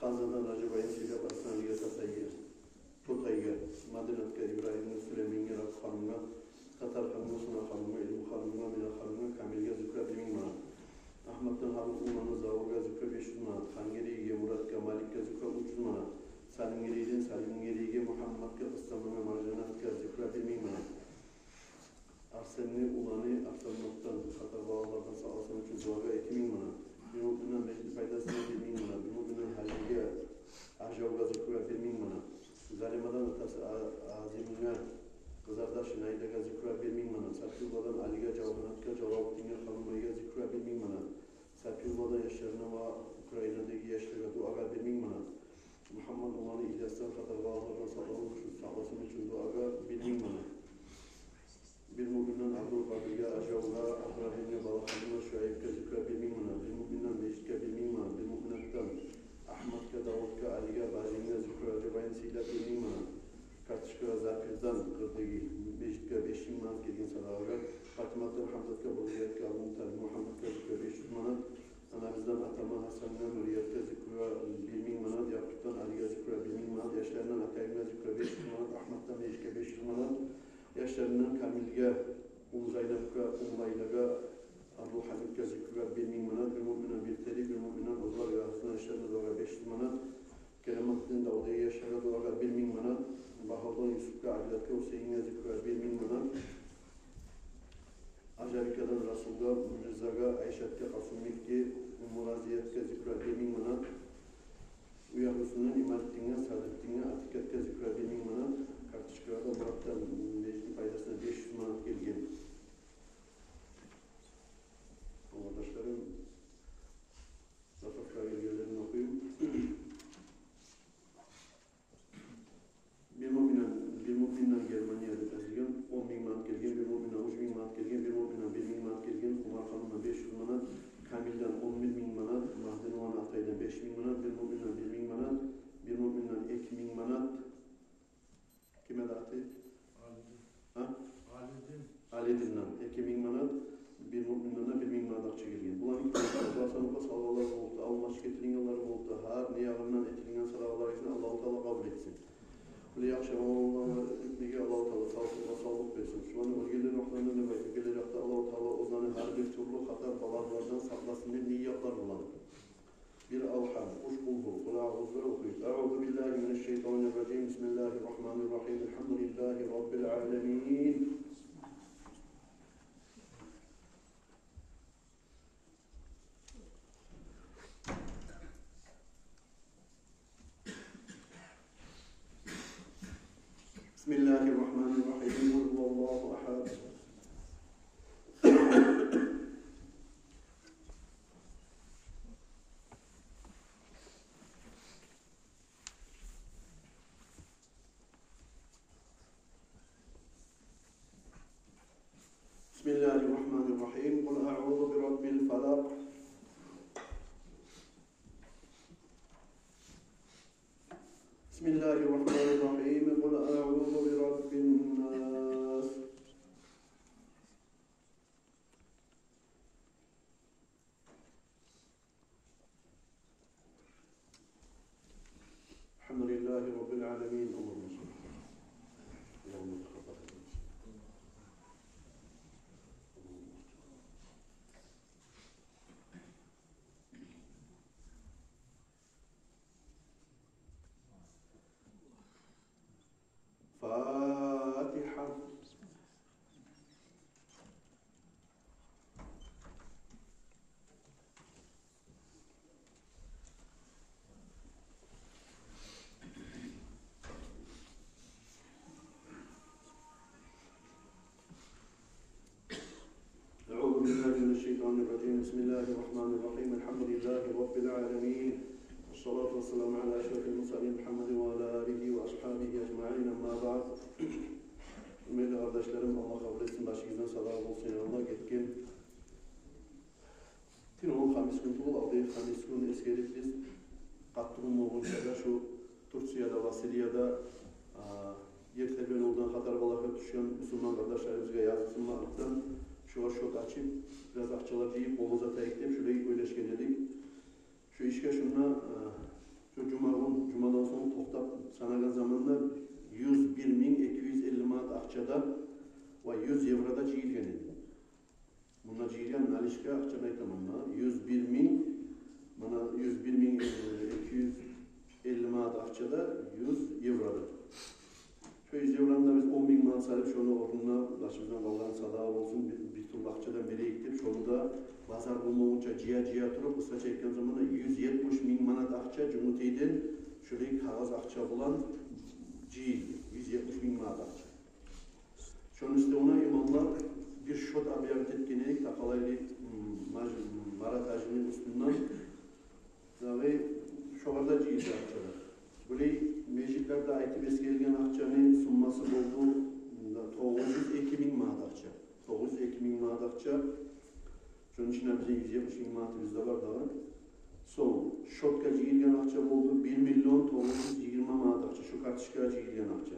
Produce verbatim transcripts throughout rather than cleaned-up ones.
Ханзадан Ражаб айын сыйлап, Арслангъа, Татайгъа, Тотайгъа, Мадинатгъа, Ибрагьимге, Сюлейменге, Ракъ ханымгъа, Татар ханымгъа, Сунар ханымгъа, Илму ханымгъа, Мина ханымгъа, Камилге зукра бир минг манат. Агьматдан Гьарун уланы Завургъа зукра беш юз манат. Хангерейге, Муратгъа, Маликге зукра уьч юз манат. Салимгерейден Салимгерейге, Мугьамматгъа, Къыстамангъа, Маржанатгъа зукра бир минг манат. Арсенни уланы Арсанматдан, хатар балагьлардан сакъласын учун дуагъа эки минг манат. Бир муъминден межитни пайдасына бир минг манат. Бир муъминден Гьажиге, Ажавгъа зукра бир минг манат. Залимадан атасы А-, Азимге, къызардашына Айдагъа зукра бир минг манат. Сапиулладан Алиге, Жавгьанатгъа, Жалалутдинге, Ханумайгъа зукра бир минг манат. Сапиулладан яшларына ва Украинадагъы яшлагъа дуагъа бир минг манат. Мугьаммат уланы Ильясдан хатар балагьлардан сакъласын учун, сакъласын учун дуагъа бир минг манат. Бир муъминден Абдулкъадирге, Ажавгъа, Ибрагьимге, Балаханына, Шуайбге зукра бир минг манат. Бир муъминден межитге бир минг манат. Бир муъминатдан Агьматгъа, Давутгъа, Алиге, Бажимге зукра Ражаб айын сыйлап бир минг манат. Карточкагъа Запирдан, Къырдагъы межитге беш минг манат гелген садагъагъа. Патиматдан Гьамзатгъа, Бургъиятгъа, Абдулмуталип Мугьамматгъа зукра беш юз манат. Анабыздан атама Гьасангъа, Нуриятгъа зукра бир минг манат. Якъубдан Алиге зукра бир минг манат. Яшларындан Атайымгъа зукра беш юз манат. Агьматдан межитге беш юз манат. Яшларындан Камилге, Умзайнапгъа, Умлайлагъа, Абдулгьамитге зукра бир минг манат. Бир муъминден бир тери, бир муъминден озлар ясына яшларына дуагъа беш юз манат. Керематдин Давудгъа яшларына дуагъа бир минг манат. Багьавдин Юсупгъа, Абидатгъа, Гьусейинге зукра бир минг манат. Ажабикадан Расулгъа, Мирзагъа, Айшатгъа, Къасумбекге, Уммуразиятгъа зукра бир минг манат. Уягьлюсюнден Имаддинге, Садриддинге, Атикатгъа зукра бир минг манат. Карточкагъа да Муратдан межитни пайдасына беш юз манат гелген. Къардашларым, заправкагъа гелгенлерин охуюм. Бир муъминден, бир муъминден Германия деп язылгъан, он минг манат гелген, бир муъминден уьч минг манат гелген, бир муъминден бир минг манат гелген, Къумар ханымдан беш юз манат, Камилден он бир минг манат, Магьдинова Атайдан беш минг манат, бир муъминден бир минг манат, бир муъминден эки минг манат. Ким эди аты? Алидин. Гьа? Алидин. Алидинден эки минг манат, бир муъминден де бир минг манат акъча гелген. Буланы икисин Къурасанова салгъанлар болуп да, алмачгъа этилгенлер болуп да, гьар не ягъындан этилген садагъаларыгъызны Аллагьу Таала къабул этсин. Булай яхшы амалланы этмеге Аллагьу Таала тавфикъ ва савлукъ берсин. Шуланы оьлгенлер вакътилеринде де, оьлгенлер вакътилеринде Аллагьу Таала оьзлени гьар бир тюрлю хатар балагьлардан сакъласын деп ният бар буланы. Бир Алгьам, уьч Къулгьу, Къул аъузлар охуйбуз. Аъузу биллагьи минашшайтанирражим. Бисмиллагьиррагьманиррагьим. Альгьамдулиллагьи раббил аламин. بسم الله الرحمن الرحيم. قل هو الله أحد. بسم الله الرحمن الرحيم. قل أعوذ برب الفلق. بسم الله الرحمن الرحيم. قل أعوذ برب الناس. الحمد لله رب العالمين. اللهم صل. اللهم تقبل. فاتحة. أعوذ بالله من الشيطان الرجيم. بسم الله الرحمن الرحيم. الحمد لله رب العالمين. والصلاة والسلام على أشرف المرسلين محمد وعلى آله وأصحابه أجمعين. أما بعد. Гьюрметли къардашларым, Аллагь къабул этсин, башыгъыздан садагъа болсун, я Аллагь, гетген тюнегюн хамис гюн тюгюл, алдагъы хамис гюн эсгердик биз. Къатты гюн болгъунча да шу Турцияда ва Сирияда, а, ер тербенивден, хатар балагьгъа тюшген мусулман къардашларыбызгъа языкъсынмакълыкъдан, шугъар счёт ачып, бираз акъчалар жыйып, къолугъа узатайыкъ деп, шулай ойлашгъан эдик. Я, акъчаны айтаман да, юз бир минг, мана, юз бир минг, э, эки юз элли манат акъча да, юз евро да. Шо юз еврону да биз он минг манат салып, шону орнуна башыбыздан къалгъан садагъа болсун, бир, бир тюрлю акъчадан берейик деп, шону да базар болмагъынча жыя-жыя туруп, къысгъача айтгъан заманда юз етмиш минг манат акъча Жюнгютейден шолай кагъыз акъча булан жыйылды. Юз етмиш минг манат акъча. Шону уьстевюне имамлар бир счёт объявить этген эдик, Такъалайлы, м, маж-, м, Марат гьажини уьстюнден. Дагъы шогъар да жыйылды акъчалар. Булай межитлерде айтып эсгерилген акъчаны суммасы болду, м, тогъуз юз эки минг манат акъча. Тогъуз юз эки минг манат акъча. Шону ичинде бизин юз етмиш минг манатыбыз да бар дагъы. Сонг счётгъа жыйылгъан акъча болду бир миллион тогъуз юз йигирма манат акъча. Шо карточкагъа жыйылгъан акъча.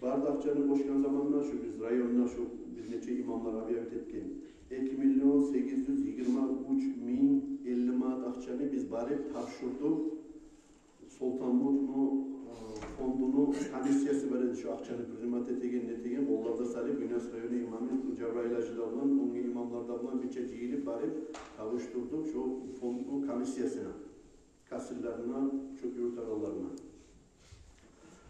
Бары да акъчаны къошгъан заманда, шо биз районда, шо биз нече имамлар объявить этген, эки миллион сегиз юз йигирма уьч минг элли манат акъчаны биз барып тапшурдукъ. Солтанмутну, э, фондуну комиссиясы бар эди, шо акъчаны принимать этеген, нетеген, къолларда салып, Гюнес району имамы Жабрайыл гьажи да булан, оьнге имамлар да булан бирче жыйылып барып, тапшурдукъ шо фондну комиссиясына, кассирлерине, шо юрютегенлерине.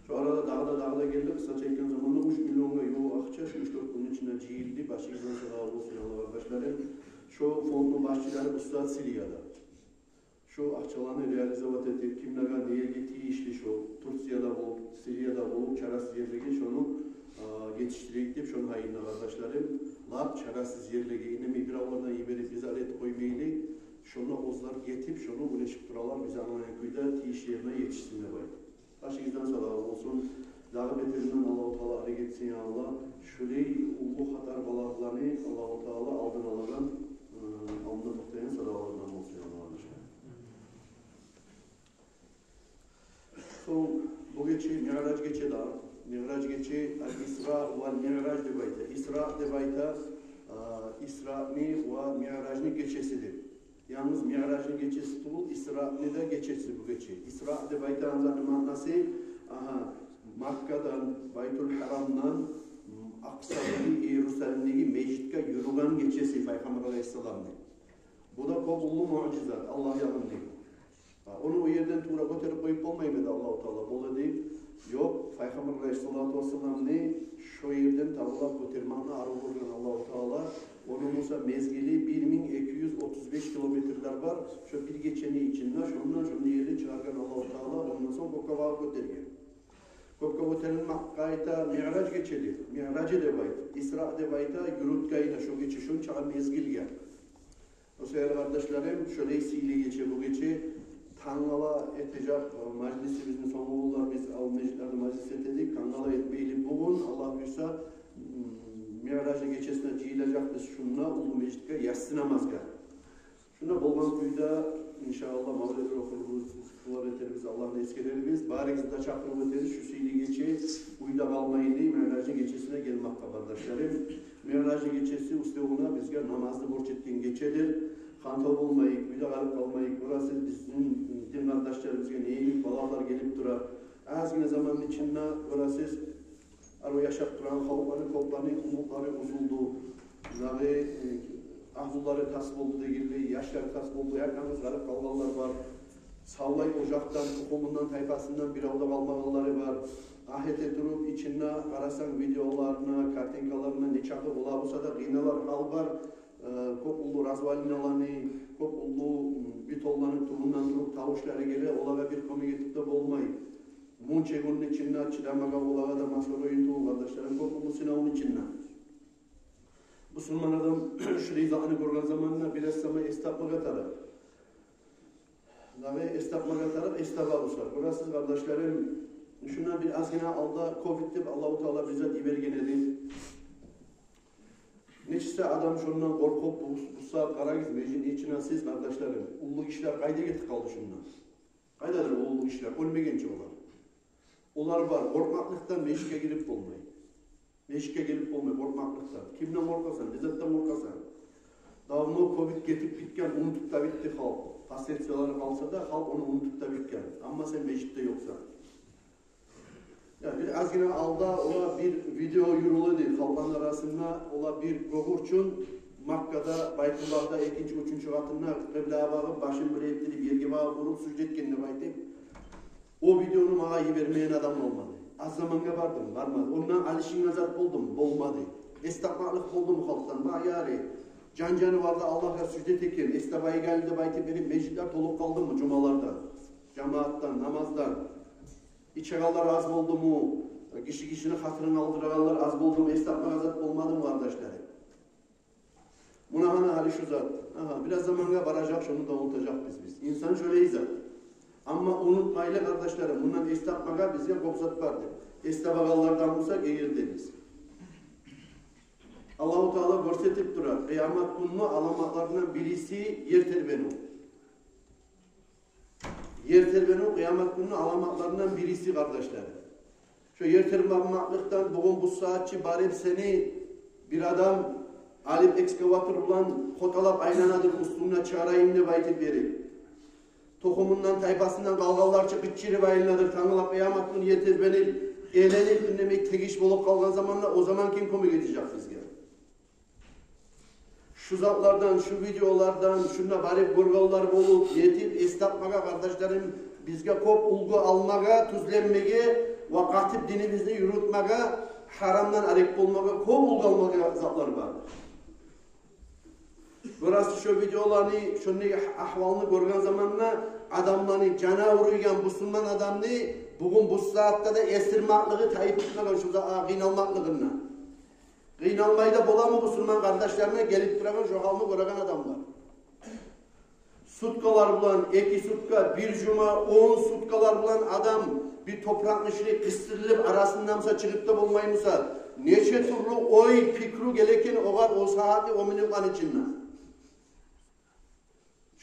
Шо арада дагъы да, дагъы да гелди. Къысгъача айтгъан заманда, уьч миллионгъа ювукъ акъча шо уьч-дёрт гюнню ичинде жыйылды. Башыгъыздан садагъа болсун, Аллагь, къардашларым. Шо фондну башчылары устат Сирияда. Шо акъчаланы реализовать этип, кимлеге, не ерге тийишли, шо Турцияда болуп, Сирияда болуп, чарасыз ерлеге шону, а, етишдирейик деп, шону гьайында, къардашларым, лап чарасыз ерлеге, инемей биревлерден йиберип, биз алып этип къоймайлы, шонда оьзлер етип, шону уьлешип туралар, биз англайгъан кюйде тийишли ерине етишсин деп айтып. Башыгъыздан садагъа болсун. Дагъы бетеринден Аллагьу Таала арек этсин, я Аллагь. Шулай уллу хатар балагьланы Аллагьу Таала алдын алагъан, э, алдында токътайгъан садагъалардан болсун, я Аллагь, къардашлар. Сонг бу гече Миъраж гече де. Миъраж гече, аль-Исра валь-Миъраж деп айта. Исра деп айта, э, Исраны ва Миъражны гечеси деп. Янгыз Миъражны гечеси тюгюл, Исраны да гечеси бу гече. Исра деп айтагъан затны маънасы, агьа, Маккадан, Байтул Гьарамдан, м, Акъсадагъы, Иерусалимдеги межитге юрюген гечеси Пайхаммар алайгьиссаламны. Бу да кёп уллу муъжизат Аллагь ягъындан. Гьа, ону о ерден тувра гётерип къоюп болмаймы эди Аллагьу Таала? Бола эди. Ёкъ, Пайхаммар алайгьиссалату вассаламны шо ерден табалап гётермекни арив гёрген Аллагьу Таала. Ону буса мезгили бир минг эки юз отуз беш километрлер бар. Шо бир гечени ичинде шондан шону ерден чыгъаргъан Аллагьу Таала, ондан сонг кёкге багъып гётерген. Кёкге гётерилмек къайта Миъраж гечеде, Миъражы деп айта, Исра деп айта, юрютгени шо гече, шончакъы мезгилге. О саялы, къардашларым, шолай сыйлы гече бу гече. Тангала этежек, э, мажлисибизни сонгу гюнлер биз ал межитлерде мажлис этедик. Тангала этмейли, бугюн, Аллагь буюрса, м, Миъражны гечесине жыйылажакъбыз шунда уллу межитге яссы намазгъа. Шунда болгъан кюйде, иншааллагь, мавлет охурбуз, зикрулар этербиз, Аллагьны эсгерербиз. Барыгъызны да чакъырып этербиз шу сыйлы гече уьйде къалмайлы, Миъражны гечесине гелмекге, къардашларым. Миъражны гечеси уьстевюне бизге намазны борч этген гечедир. Хантав болмайыкъ, уьйде къалып къалмайыкъ. Гёресиз, бизин дин къардашларыбызгъа не йимик балагьлар гелип тура. Азгъына заманны ичинде, гёресиз, арив яшап турагъан халкъланы кёплени умутлары уьзюлдю. Дагъы, э, агьлюлери тас болду дегенлей, яшлары тас болду, янгыз къалып къалгъанлар бар. Савлай ожакъдан, тухумундан, тайпасындан бирев де къалмагъанлары бар. Агь эте туруп, ичинде къарасанг видеоларына, картинкаларына, нечакъы бола буса да къыйналар гьал бар. Э, кёп уллу развалиналаны, кёп уллу, м, бетонланы тюбюнден туруп тавушлары геле, олагъа бир кёмек этип де болмай. Мунча гюнню ичинде чыдамагъа олагъа да масъул ойун тюгюл, къардашларым, кёп уллу сынавну ичинде. Бусурман адам шулай затны гёрген заманда бираз сама эс тапмагъа тарыкъ. Дагъы эс тапмагъа тарыкъ, эс таба буса. Гёресиз, къардашларым, шундан бир азгъына алда ковид деп Аллагьу Таала бир зат йиберген эди. Нечесе адам шондан къоркъуп, бу, бу сагьат къарагъыз, межитни ичинде сиз, къардашларым, уллу гишилер къайда гетип къалды шундан? Къайдадыр уллу гишилер, оьлмегенчи олар. Олар бар, къоркъмакълыкъдан межитге гирип болмай. Межитге гелип болмай, къоркъмакълыкъдан. Кимден къоркъасан, не затдан къоркъасан? Давно ковид гетип битген, унутуп да битди халкъ. Последствиялары къалса да, халкъ ону унутуп да битген. Амма сен межитде ёкъсан. Я, бир азгъына алда ола бир видео юрюле эди халкъланы арасында, ола бир гёгюрчюн Маккада, Байтуллагьда экинчи, уьчюнчю къатында къыблагъа багъып, башын бир этдирип, ерге багъып уруп, сужда этген деп айтып, о видеону магъа йибермеген адам болмады. Аз замангъа бардым, бармады. Ондан алышынгъан зат болдуму? Болмады. Эс тапмакълыкъ болдуму халкъдан? Бар яри. Жан-жанывар да Аллагьгъа сужда эте экен, эс тапайыкъ гьали деп айтып берип, межитлер толуп къалдымы жумаларда? Жамаатдан, намаздан. Ичегенлер аз болдуму? Гиши гишини хатирин алдырагъанлар аз болдуму? Эс тапмагъа зат болмадымы, къардашларым? Муна гьана гьали шу зат. Агьа, бираз замангъа баражакъ, шону да унутажакъбыз биз. Инсан шолай зат. Амма унутмайлы, къардашларым, мундан эс тапмагъа бизге кёп зат бар деп. Эс табагъанлардан болсакъ, эгер де биз. Аллагьу Таала гёрсетип тура, къыямат гюнню аламатларындан бириси — ер тербенив. Ер тербенив къыямат гюнню аламатларындан бириси, къардашлар. Шо ер тербенмакълыкъдан бугюн бу сагьатчы барып сени бир адам алып экскаватор булан хоталап айланадыр, уьстюнге чыгъарайым деп айтып берип. Тухумундан, тайпасындан къалгъанлар чы къычырып айланадыр, тангала къыямат гюн ер тербенип, эленип, индемей тегиш болуп къалгъан заманда, о заман ким кёмек этежек бизге? Шу затлардан, шу видеолардан, шунда барып гёргенлер болуп, етип, эс тапмагъа, къардашларым, бизге кёп уьлгю алмагъа, тюзленмеге ва къатып динибизни юрютмеге, гьарамдан арек болмагъа кёп уьлгю алмагъа затлар бар. Бираз шо видеоланы, шондагъы агьвалны гёрген заманда, адамланы, жаны авруйгъан бусурман адамны бугюн бу сагьатда да эсирмакълыгъы тайып тутмагъан, шо за-, а, къыйналмакълыгъындан. Къыйналмай да боламы бусурман къардашларына гелип турагъан шо гьалны гёреген адамлар? Суткалар булан, эки сутка, бир жума, он суткалар булан адам бир топуракъны ичине къыстырылып, арасындан буса чыгъып да болмай буса, нече тюрлю ой, пикру геле экен огъар о сагьатны, о минутланы ичинде.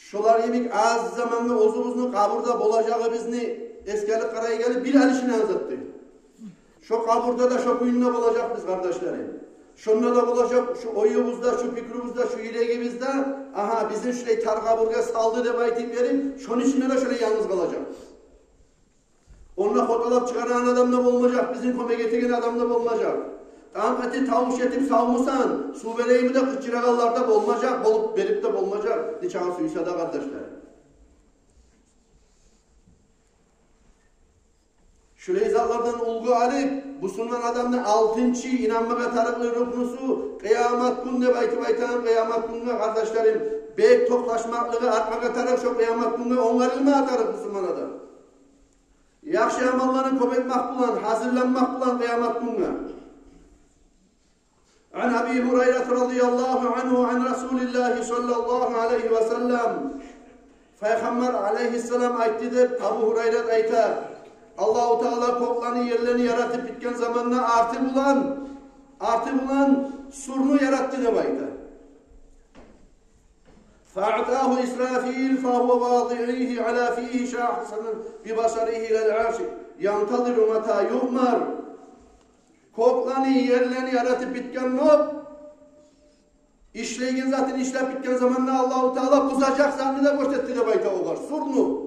Шолар йимик аз заманда оьзюбюзню къабурда болажагъыбызны эсгерип къарайыкъ гьали, бир алышынагъан зат дей. Шо къабурда да шо кюйде болажакъбыз, къардашларым. Шонда да болажакъ шо оюбузда, шо пикрубузда, шо юрегибизде, агьа, бизин шулай тар къабургъа салды деп айтып берип, шону ичинде де шолай янгыз къалажакъбыз. Онда хоталап чыгъарагъан адам да болмажакъ, бизин кёмек этеген адам да болмажакъ. Танг этип, тавуш этип, савмусан, сув берейимми деп къычырагъанлар да болмажакъ, болуп берип де болмажакъ, нечакъы сюйсе де, къардашлар. Шулай затлардан уьлгю алып, бусурман адамны алтынчы инанмагъа тарыкълы рукнусу — къыямат гюн деп айтып айтагъан къыямат гюнге, къардашларым, бек токъташмакълыгъы артмагъа тарыкъ, шо къыямат гюнге онгарылмагъа тарыкъ бусурман адам. Яхшы амалланы кёп этмек булан, гьазирленмек булан къыямат гюнге. عن أبي هريرة رضي الله عنه عن رسول الله صلى الله عليه وسلم. Пайхаммар алайгьиссалам айтды деп Абу Гьурайрат айта. Аллагьу Таала кёклени, ерлени яратып битген заманда арты булан, арты булан сурну яратды деп айта. فأعطاه إسرافيل فهو واضعه على فيه شاخصا ببصره إلى العرش ينتظر متى يؤمر. Кёклени, ерлени яратып битген нокъ, ишлейген затын ишлеп битген заманда Аллагьу Таала бузажакъ затны да гёрсетди деп айта огъар. Сурну.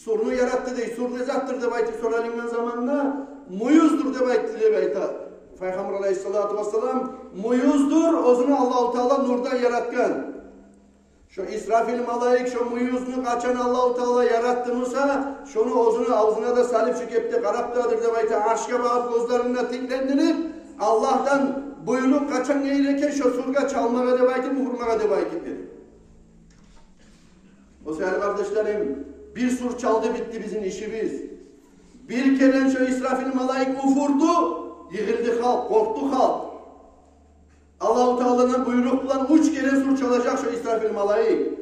Сурну яратды дей, сур не затдыр деп айтып соралынгъан заманда, мююздюр деп айтды деп айта Пайхаммар алайгьиссалату вассалам. Мююздюр, оьзюн Аллагьу Таала нурдан яратгъан. Шо Исрафил малайик шо мююзну къачан Аллагьу Таала яратды буса, шону оьзюню авзуна да салып, шо кепде къарап турадыр деп айта, аршгъа багъып гёзлерин де тиклендирип, Аллагьдан буйрукъ къачан геле экен шо сургъа чалмагъа деп айтып, уьфюрмеге деп айтып берип. О саялы, къардашларым, бир сур чалды, битди бизин ишибиз. Бир керен шо Исрафил малайик уьфюрдю, йыгъылды халкъ, къоркъду халкъ. Аллагьу Тааладан буйрукъ булан уьч керен сур чалажакъ шо Исрафил малайик.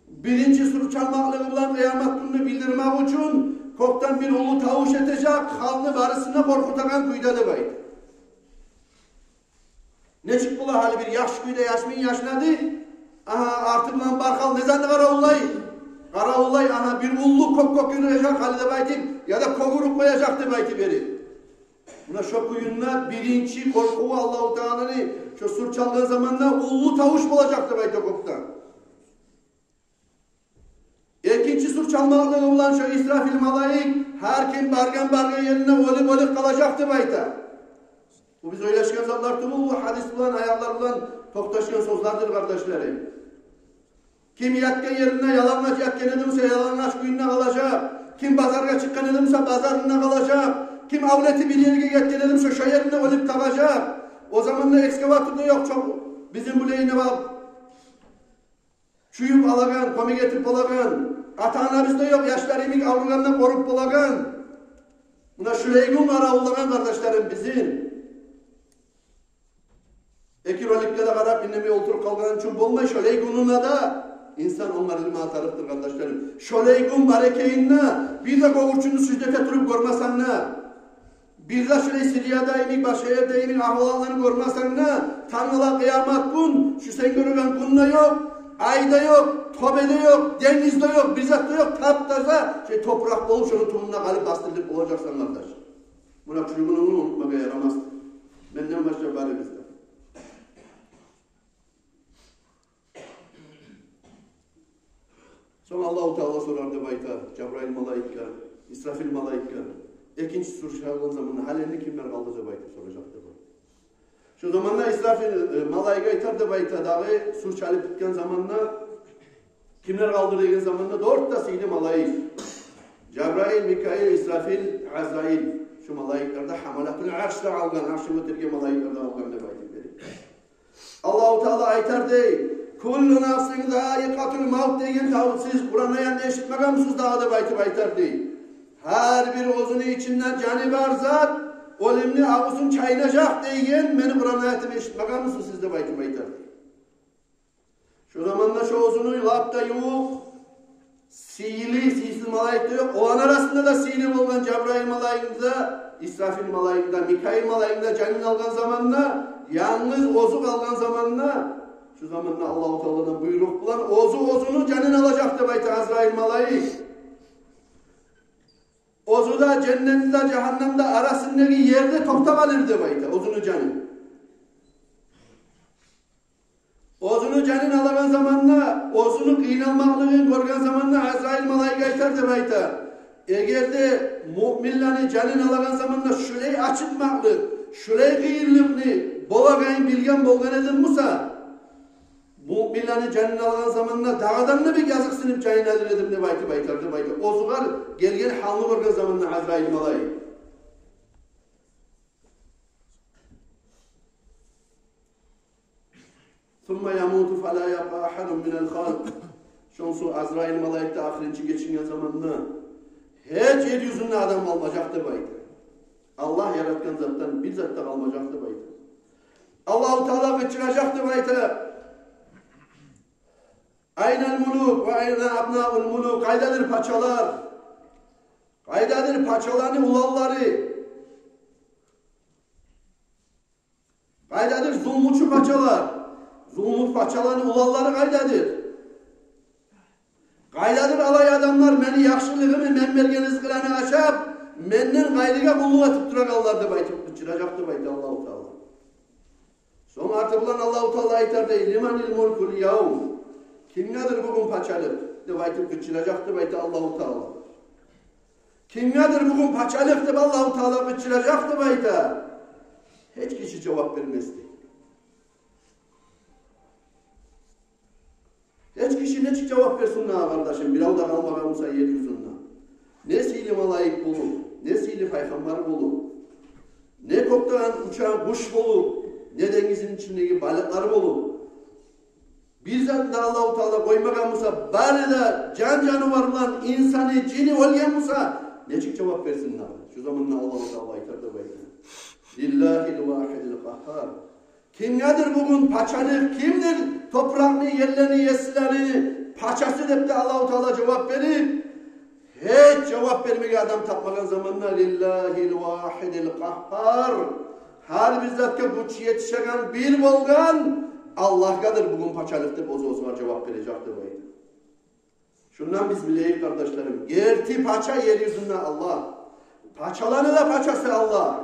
Биринчи сур чалмакълыгъы булан къыямат гюнню билдирмек учун кёкден бир уллу тавуш этежек, халкъны барысын да къоркъутагъан кюйде деп айта. Нечик бола, гьали бир яхшы кюйде яшмин яшнады, агьа, арты булан бар халкъ не затны къаравуллай? Къаравуллай, агьа, бир уллу кёк кёкюрежек гьали деп айтып, яда кёк уруп къояжакъ деп айтып берип. Муна шо кюйде биринчи къоркъуву Аллагьу Тааланы, шо сур чалгъан заманда уллу тавуш болажакъ деп айта кёкден. Экинчи сур чалмакълыгъы булан шо Исрафил малайик гьар ким баргъан-баргъан ерине оьлюп-оьлюп къалажакъ деп айта. Бу биз ойлашгъан затлар тюгюл, бу гьадис булан, аятлар булан токъташгъан сёзлердир, къардашларым. Ким ятгъан еринде ялангач ятгъан эди буса, ялангач кюйюнде къалажакъ. Ким базаргъа чыкъгъан эди буса, базарында къалажакъ. Ким авлети бир ерге гетген эди буса, шо еринде оьлюп табажакъ. О заманда экскаватор да ёкъ, чокъ, бизин булай не бар, чюйюп алагъан, кёмек этип болагъан. Ата-анабыз да ёкъ, яшлар йимик авругъанда къоруп болагъан. Муна шулай гюн къаравуллагъан, къардашларым, бизин. Эки роликге де къарап, индемей олтуруп къалгъан учун болмай, шолай гюнюне де инсан онгарылма тарыкъдыр, къардашларым. Шолай гюн бар экенни бир де гёгюрчюню сужда этип туруп гёрмесенг де, бир де шолай Сирияда йимик, башгъа ерде йимик агьвалатланы гёрмесенг де, тангала къыямат гюн, шу сен гёрген гюн де ёкъ, ай да ёкъ, тёбе де ёкъ, денгиз де ёкъ, бир зат да ёкъ, тап-таза шолай топуракъ болуп, шону тюбюнде къалып бастырылып болажакъсан, къардаш. Муна шу гюнню унутмагъа ярамас. Менден башлап барыбыз да. Сонг Аллагьу Таала сорар деп айта Жабраил малайикге, Исрафил малайикге. Экинчи сур чалгъан заманда, гьали энди кимлер къалды деп айтып соражакъ деп айта. Шо заманда Исрафил, э, малайик айтар деп айта, дагъы сур чалып битген заманда, кимлер къалды деген заманда, дёрт де сыйлы малайик. Жабраил, Микаил, Исрафил, Азраил. Шу малайиклер де гьамалатул арш да алгъан, аршны гётерген малайиклер де алгъан деп айтып бере. Аллагьу Таала айтар дей: «Куллу нафсин заикъатул мавт» деген тавут сиз Къуран аятны эшитмегенмисиз дагъы деп айтып айтар дей. Гьар бир оьзюню ичинде жаны бар зат оьлюмню авузун чайнажакъ деген мени Къуран аятымны эшитмегенмисиз сиз деп айтып айтар дей. Шо заманда шо оьзюню лап да ювукъ сыйлы, сыйсыз малайик де ёкъ. Оланы арасында да сыйлы болгъан Жабраил малайикни де, Исрафил малайикни де, Микаил малайикни де жанын алгъан заманда, янгыз оьзю къалгъан заманда, шо заманда Аллагьу Тааладан буйрукъ булан оьзю оьзюню жанын алажакъ деп айта Азраил малайик. Оьзю де женнетни де, жагьаннемни де арасындагъы ерде токътап алыр деп айта оьзюню жаны. Оьзюню жанын алагъан заманда, оьзюню къыйналмакълыгъын гёрген заманда Азраил малайик айтар деп айта: «Эгер де муъминлени жанын алагъан заманда шулай ачытмакълыкъ, шулай къыйынлыкъны болагъанын билген болгъан эдим буса, муъминлени жанын алагъан заманда дагъыдан да бек языкъсынып жанын алыр эдим», — деп айтып айтар деп айта. Оьзюгер гелген гьалны гёрген заманда Азраил малайик. «Сумма ямуту фала ябкъа агьадун минал халкъ». Шонсу Азраил малайик де ахырынчы гечинген заманда гьеч ер юзюнде адам къалмажакъ деп айта. Аллагь яратгъан затдан бир зат да къалмажакъ деп айта. Аллагьу Таала къычыражакъ деп айта: «Айнал мулук ва айна абнаул мулук?» Къайдадыр пачалар? Къайдадыр пачаланы уланлары? Къайдадыр зулмучу пачалар? Зулму пачаланы уланлары къайдадыр? Къайдадыр алай адамлар, мени яхшылыгъымны, мен берген ризкъыланы ашап, менден къайрыгъа къуллукъ этип турагъанлар деп айтып къычыражакъ деп айта Аллагьу Таала. Сонг арты булан Аллагьу Таала айтар дей: «Лиманил мулкул явм?» Кимгедир бугюн пачалыкъ деп айтып къычыражакъ деп айта Аллагьу Таала. Кимгедир бугюн пачалыкъ деп Аллагьу Таала къычыражакъ деп айта. Гьеч киши жавап бермес дей. Гьеч киши нечик жавап берсин дагъы, къардашым, бирев де къалмагъан буса ер юзюнде? Не сыйлы малайик болуп, не сыйлы пайхаммар болуп, не кёкде учагъан къуш болуп, не денгизни ичиндеги балыкълар болуп, бир зат да Аллагьу Таала къоймагъан буса, бары да жан-жаныварлар, инсаны, жини оьлген буса, нечик жавап берсин дагъы? Шу заманда Аллагьу Таала айтар деп айта: «Лиллагьил вагьидил къагьгьар». Кимгедир бугюн пачалыкъ, кимдир топуракъны, ерлени есилери, пачасы деп де Аллагьу Таала жавап берип, гьеч жавап бермеге адам тапмагъан заманда, «Лиллагьил вагьидил къагьгьар». Гьар бир затгъа гючю етишеген бир болгъан Аллагьгъадыр бугюн пачалыкъ деп оьзю-оьзюне жавап бережек деп айта. Шундан биз билейик, къардашларым, герти пача ер юзюнде Аллагь. Пачаланы да пачасы Аллагь.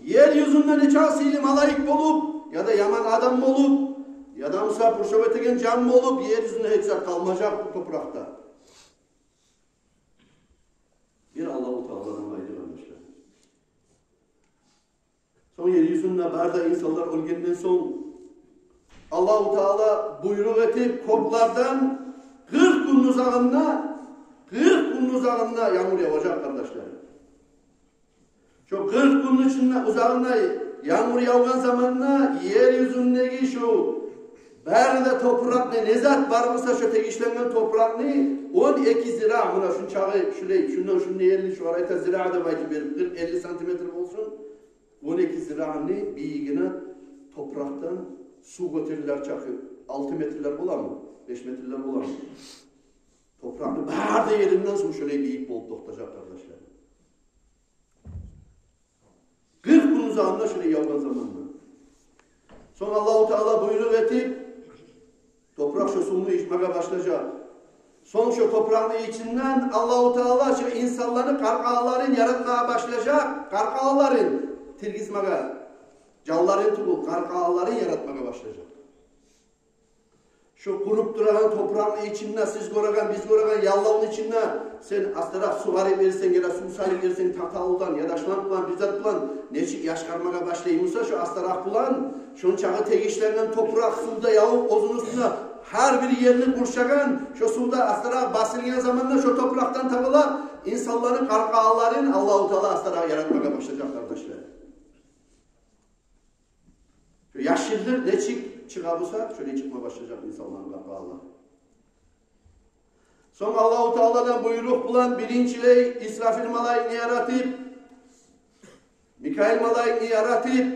Ер юзюнде нечакъы сыйлы малайик болуп, яда яман адам болуп, яда буса пуршав этеген жан болуп, ер юзюнде гьеч зат къалмажакъ бу топуракъда. Бир Аллагьу Тааладан къайры, къардашлар. Сонг ер юзюнде бары да инсанлар оьлгенден сонг, Аллагьу Таала буйрукъ этип, кёклерден къыркъ гюнню узагъында, къыркъ гюнню узагъында янгур яважакъ, къардашлар. Шо къыркъ гюнню ичинде, узагъында янгур явгъан заманда ер юзюндеги шо бары да топуракъны, не зат бар буса, шо тегишленген топуракъны он эки зира, муна шунчагъы, шулай, шундан шунда элли, шугъар айта зира деп айтып берип, къыркъ, элли сантиметр болсун, он эки зираны бийигине топуракъдан сув гётерилер чакъы, алты метрлер боламы, беш метрлер боламы? Топуракъны бары да еринден сув шолай бийик болуп токътажакъ, къардашлар. Къыркъ гюн узагъында шолай явгъан заманда. Сонг Аллагьу Таала буйрукъ этип, топуракъ шо сувну ичмеге башлажакъ. Сонг шо топуракъны ичинден Аллагьу Таала шо инсанланы къаркъараларын яратмагъа башлажакъ. Къаркъараларын тиргизмеге, жанларын тюгюл, къаркъараларын яратмагъа башлажакъ. Шо къуруп турагъан топуракъны ичинде, сиз гёреген, биз гёреген яллавну ичинде сен астаракъ сугъарып берсенг, яда сув салып берсенг, тахталыдан яда шланг булан, бир зат булан, нечик яшгъармагъа башлай буса шо астаракъ булан, шончагъы тегишленген топуракъ сувда явуп, оьзюню уьстюне гьар бир ерни къуршагъан, шо сувда астаракъ басылгъан заманда шо топуракъдан табула инсанланы къаркъараларын Аллагьу Таала астаракъ яратмагъа башлажакъ, къардашлар. Шо яшыллыкъ нечик чыгъа буса, шолай чыкъма башлажакъ инсанланы къаркъаралары. Сонг Аллагьу Тааладан буйрукъ булан биринчилей Исрафил малайикни яратып, Микаил малайикни яратып,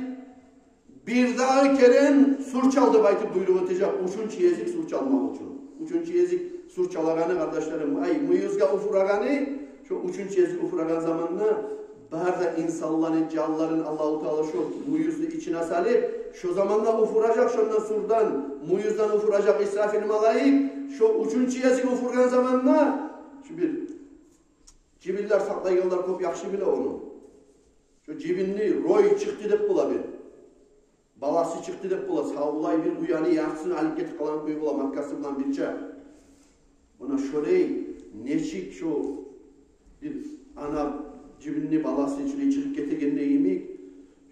бирдагъы керен сур чал деп айтып буйрукъ этежек, уьчюнчю гезик сур чалмакъ учун. Уьчюнчю гезик сур чалагъаны, къардашларым, ай, мюйюзге уфурагъаны, шо уьчюнчю гезик уфурагъан заманда бары да инсанланы жанларын Аллагьу Таала шо мюйюзню ичине салып, шо заманда уфуражакъ шондан сурдан, мюйюзден уфуражакъ Исрафил малайик, шо уьчюнчю гезик уфургъан заманда, шу бир жибинлер сакълайгъанлар кёп яхшы биле ону. Шо жибинни рой чыкъды деп бола бир. Баласы чыкъды деп бола, савлай бир уяны яртысын алып гетип къалагъан кюй бола, маткасы булан бирче. Муна шолай нечик шо бир ана жибинни баласы шолай чыгъып гетегенде йимик,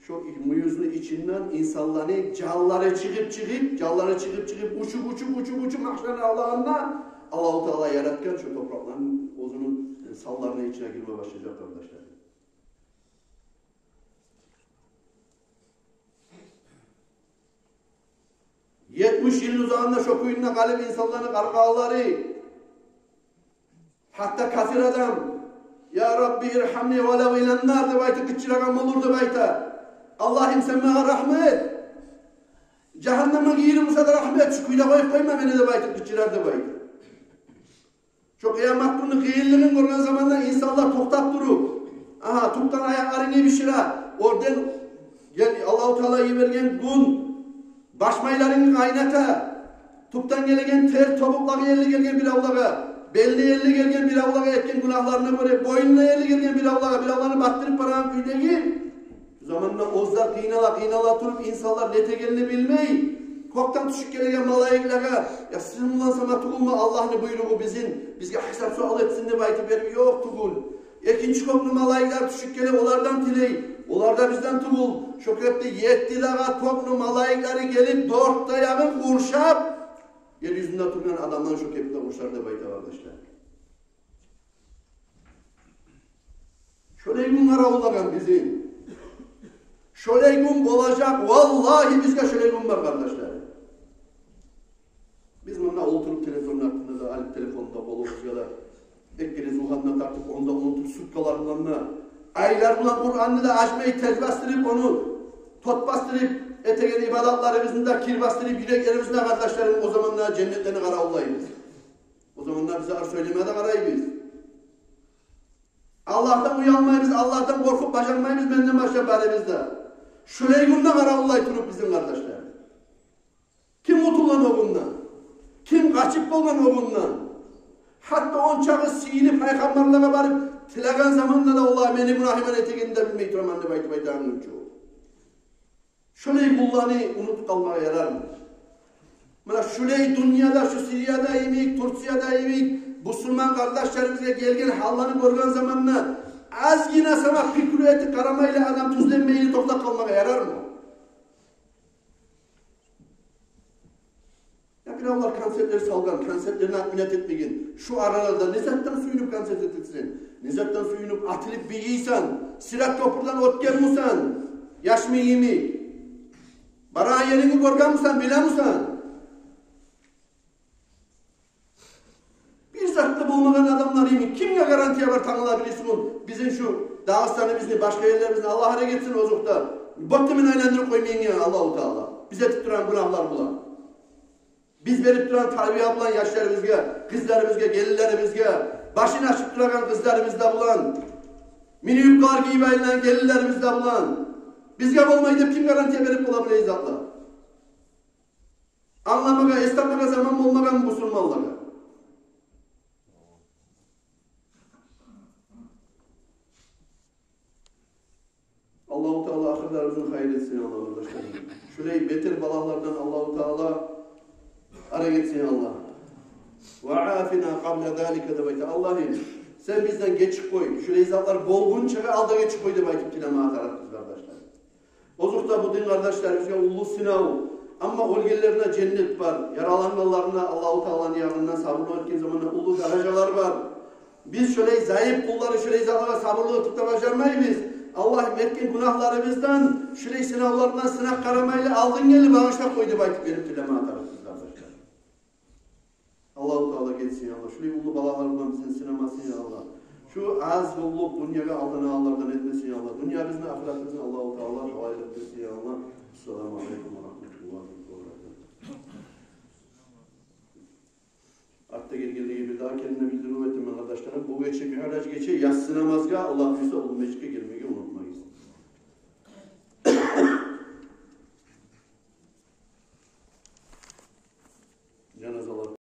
шо мюйюзню ичинден инсанланы жанлары чыгъып-чыгъып, жанлары чыгъып-чыгъып, учуп-учуп, учуп-учуп, магьшарны авлагъанда Аллагьу Таала яратгъан шо топуракъланы оьзюню санларыны ичине гирме башлажакъ, къардашлар. Етмиш йылны узагъында шо кюйде къалып инсанланы къаркъаралары, гьатта капир адам: «Я Рабби ирхамни валав илан нар», — деп айтып къычырагъан болур деп айта. «Аллагьым, сен магъа рагьму эт. Жагьаннемге гийирип буса да рагьму эт, шу кюйде къоюп къойма мени», — деп айтып къычырар деп айта. Шо къыямат гюнню къыйынлыгъын гёрген заманда инсанлар токътап туруп, агьа, тюпден аякъларын ибишире, оьрден гел-, Аллагьу Таала йиберген гюн башмайларын къайната, тюпден гелеген тер тобукълагъа ерли гелген биревлеге, белине ерли гелген биревлеге этген гюнагьларына гёре, бойнуна ерли гелген биревлеге, биревлени батдырып барагъан кюйдеги Шу заманда оьзлер къыйнала-къыйнала туруп, инсанлар не этегенин билмей, кёкден тюшюп гелеген малайиклеге: «Я сизин булан сама тюгюлмю Аллагьны буйругъу бизин, бизге гьисап-суал этсин?» — деп айтып берип: «Ёкъ, тюгюл». Экинчи кёкню малайиклери тюшюп геле, олардан тилей. Олар да: «Бизден тюгюл». Шо кепде етти дагъы кёкню малайиклери гелип, дёрт де ягъын къуршап, ер юзюнде тургъан адамланы шо кепде къуршар деп айта, къардашлар. Шолай гюн къаравуллагъан бизин. Шолай гюн болажакъ, валлагьи, бизге шолай гюн бар, къардашлар. Биз мунда олтуруп, телевизорну артында да алып, телефонну да къолубузгъа да, эккени зугьандан тартып, онда унутуп, суткалар булан да, айлар булан Къуранны да ачмай, тер бастырып, ону тот бастырып, этеген ибадатларыбызны да кир бастырып, юреклерибизни, къардашларым, о заманда женнетлени къаравуллайбыз. О заманда биз дагъы сёйлемеге де къарайбыз. Аллагьдан уялмайбыз, Аллагьдан къоркъуп бажармайбыз, менден башлап барыбыз да. Шолай гюнде къаравуллай туруп бизин, къардашлар. Ким къутулгъан о гюнден? Ким къачып болгъан о гюнден? Гьатта ончакъы сыйынып, пайхаммарлагъа барып тилеген заманда да: «Валлагь, мени гюнагьым, мен этегенни де билмей тураман», — деп айтып айтагъан гюн чю. Шолай гюнлени унутуп къалмагъа ярармы? Муна шолай дюньяда, шу Сирияда йимик, Турцияда йимик, бусурман къардашларыбызгъа гелген гьалланы гёрген заманда азгъына сама пикру этип къарамайлы адам тюзленмейли токътап къалмагъа ярармы? Фиръавнлар концертлер салгъан, концертлерин отменять этмеген. Шу араларда не затдан сююнюп концерт этесен? Не затдан сююнюп атылып бийисен? Сират кёпюрден оьтгенмисен? Яшмы йимик? Барагъан ерингни гёргенмисен, билемисен? Бир зат да болмагъан адамлар йимик. Кимге гарантия бар, тангала бирисигюн бизин шу Дагъыстаныбызны, башгъа ерлерибизни, Аллагь арек этсин, озокъда, бётюнюн айландырып къоймайгъан Аллагьу Таала биз этип турагъан гюнагьлар булан? Биз берип турагъан тарбия булан яшларыбызгъа, къызларыбызгъа, гелинлерибизге, башын ачып турагъан къызларыбыз да булан, мини юбкалар гийип айланагъан гелинлерибиз де булан, бизге болмай деп ким гарантия берип бола булай затлар? Англамагъа, эс тапмагъа заман болмагъан бусурманлагъа. Аллагьу Таала ахырларыбызны хайыр этсин, Аллагь, къардашларым. Шулай бетер балагьлардан Аллагьу Таала арек этсин, Аллагь. «Ва афина къабла залика», — деп айта. Аллагьым, сен бизден гечип къой, шулай затлар болгъунчагъа алда гечип къой деп айтып тилемеге тарыкъбыз, къардашлар. Озокъда, бу дин къардашларыбызгъа уллу сынав. Амма оьлгенлерине женнет бар, яралангъанларына Аллагьу Тааланы янында сабурлукъ этген заманда уллу даражалар бар. Биз шолай заип къуллары шолай затлагъа сабурлукъ этип де бажармайбыз. Аллагьым, этген гюнагьларыбыздан, шолай сынавлардан сынап къарамайлы, алдын гелип багъышлап къой деп айтып, берип тилемеге тарыкъбыз, къардашлар. Аллагьу Таала гечсин, я Аллагь. Шолай уллу балагьлар булан бизин сынамасын, я Аллагь. Шу аз къуллукъ дюньягъа алданагъанлардан этмесин, я Аллагь. Дюньябызны, ахыратыбызны Аллагьу Таала гьалал этмесин, я Аллагь. Ассаламу алейкум ва рагьматуллагьи ва баракатугь. Артда гелгенлеге бирдагъы керен билдирив этемен, къардашларым. Бу гече, Миъраж гече, яссы намазгъа, Аллагь буюрса, уллу межитге гелмеге